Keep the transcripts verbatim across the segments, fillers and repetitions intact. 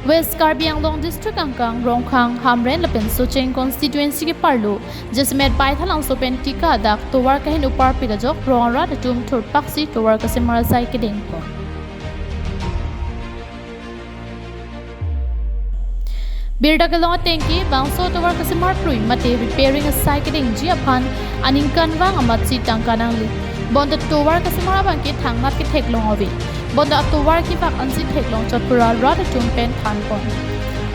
West Karbi Anglong District angkang Rongkhang, Hamren lapen Socheng constituency keparlo jasemet Baithalangso pen tika adak tovar kaheno parpik ajok rong arat atum thurpaksi tovar kasemar asai kedengpon. Birta kelong atengke bangso tovar kasemar prui mate repairing asai kedengji aphan aningkanvang amatsi tangka nangli. Bonta tovar kasemar abangke thangnat ketheklong ave. Bonta atovar kevak ansi theklong chot pura rat atum pen thanpon.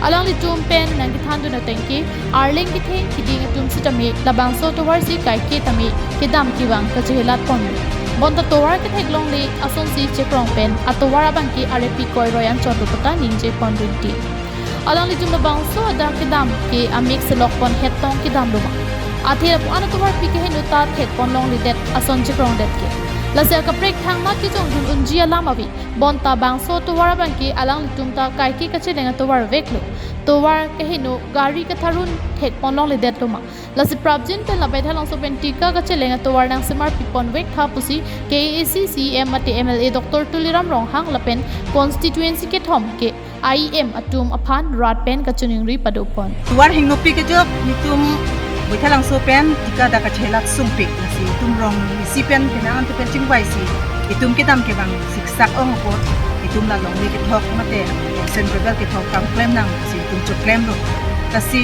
Alanglitum pen nangkethandun atengke arleng kethe keding atum sitame labangso tovarsi kaike tame kedam kevang kachehelatpon. Bonta tovar ketheklongle asonsi chekrong pen atovar abangke arepi koiroi anchot lo puta ningjepon rinti. Alanglitum labangso adak kedam ke amek selokpon hettong kedamlo ma? Athe lapu-an atovarpi kaheno ta thekponlongledet ason chekrongdet ke. Lasi akaprek thangnat kejongdun unji alam ave. Bonta bangso tovar abangke alanglitum ta kaike kacheleng atovar veklo. Tovar kaheno gari katharun thekponlongledetlo ma? Lasi prapjin pen la Baithalangso pen tika kacheleng atovar nangsemar piponvek tha pusi K A C C E M mate M L A Doctor Tuliram Ronghang lapen constituency kethom ke I E M atum aphan rat pen kachiningri padopon. Tovar hengnopik ajok netum Baithalangso pen tika adak kachelat sungpik, lasi netum rong isi pen penang antu pen chingvaisi netum kedam kevang siksak ong apot netum la longle kethok mate central kethok kam klemnang, lasi netum choklemlo. Lasi,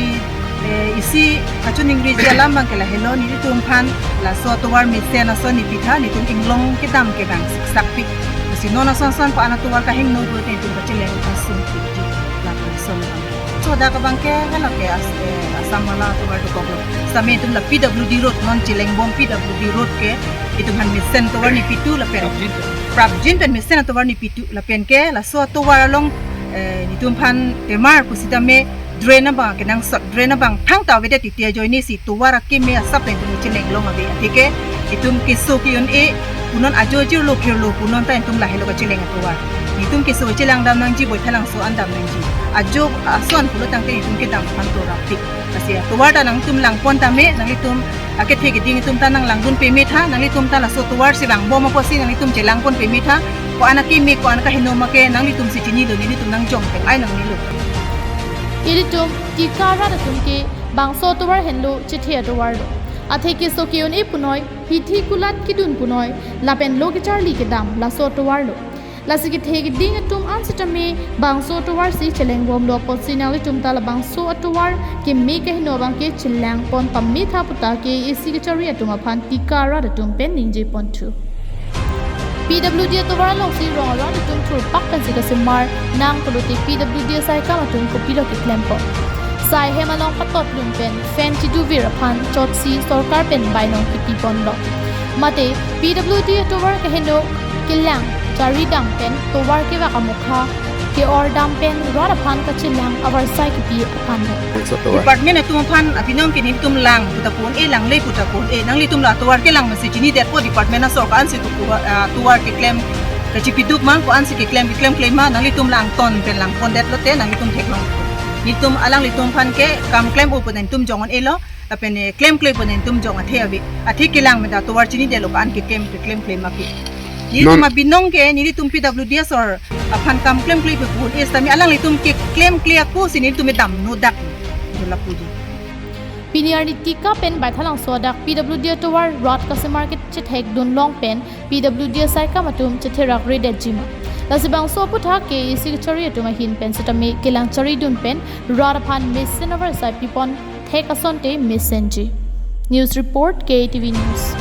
eh, isi kachiningriji alam abangke lahelo, netum aphan laso atovar mesen ason nepi tha, netum inglong kedam kevang siksakpik. Lasi non ason ason pa an atovar kahingno pu netum kacheleng asungpik di lapuson. So adak abangke hala ke as-, eh, Assam wala atovar dokoklo. Sitame netum la P W D road non chelengbom P W D road ke netum aphan mesen atovar nepi thu lapen prapjin pen mesen atovar nepi thu lapen ke laso atovar along, eh, netum aphan temar pusitame drain abang kenangsot, drain abang thangta avedet titi ajoinesi tovar akeme asap netum chelenglong ave. Atheke netum keso ke-un-e punon ajo jirlo phirlo punon ta netum lahelo kacheleng atovar. Netum keso chelang dam nangji, Baithalangso an dam nangji. Ajo ason pulo tangte netum kedam aphan torapik. Lasi atovar ta nangtum langpon tame, nanglitum akethe keding atum ta nanglangdun peme tha, nanglitum ta laso atovarsi vangbom apotsi nanglitum chelangpon peme tha. Ko-an akeme, ko-an kaheno ma ke nanglitumsi chinilo, netum nangjong teng ai nangnilo. Ilitum tika arat atum ke bangso atovar henlo chethe atovarlo. Athe keso ke-un-e punoi, hithi kulat kedun punoi, lapen lo kecharli kedam laso atovarlo. Lasi kethe keding atum an sitame bangso atovarsi chelengbomlo apotsi nanglitum ta labangso atovar keme kaheno abangke chelangpon pame tha puta K A C kachari atum aphan tika arat atum pen ningjeponthu. P W D atovar alongsi rong arat atum thurpak pensi kasemar nang pulote P W D asai akam atum kopilo keklempon? Sai hem along patot lun pen fan chiduvir aphan chotsi sorkar pen bainong kipiponlo. Mate P W D atovar kaheno kelang charidam pen tovar kevak amokha ke-or dam pen rat aphan kachelang avarsai kipi aphanlo. Department atum aphan abinong ke netum lang puta pu-un-e, langle puta pu-un-e, nanglitum la atovar kelang masi chinidetpo department asor ko-ansi tu pu-, ah, tovar keklem kachipiduk ma, ko-ansi keklem keklem klem ma, nanglitum langton pen langpondetlo te nanglitum theklong. Netum alanglitum aphan ke kam klem-o pu netum jong un-elo, lapen, eh, klemkle pu netum jong athe ave. Athe kelang meda tovar chinidetlo ko-an keklem keklem klem ma ke. Netum Non- abinong ke netum P W D asor aphan kam klemkle pu pu-un-e sitame alanglitum keklemkle akosi netum damnodak. Lapu di. Pini arni tika pen Baithalangso adak P W D atovar rat kasemar kechethekdunlong pen P W D asai akam atum chetherakredetji ma? Lasi bangso aputhak K A C kachari atum ahin pen sitame kelang charidun pen rat aphan mesen avarsai pipon thek asonte mesenji. News report, K T V News.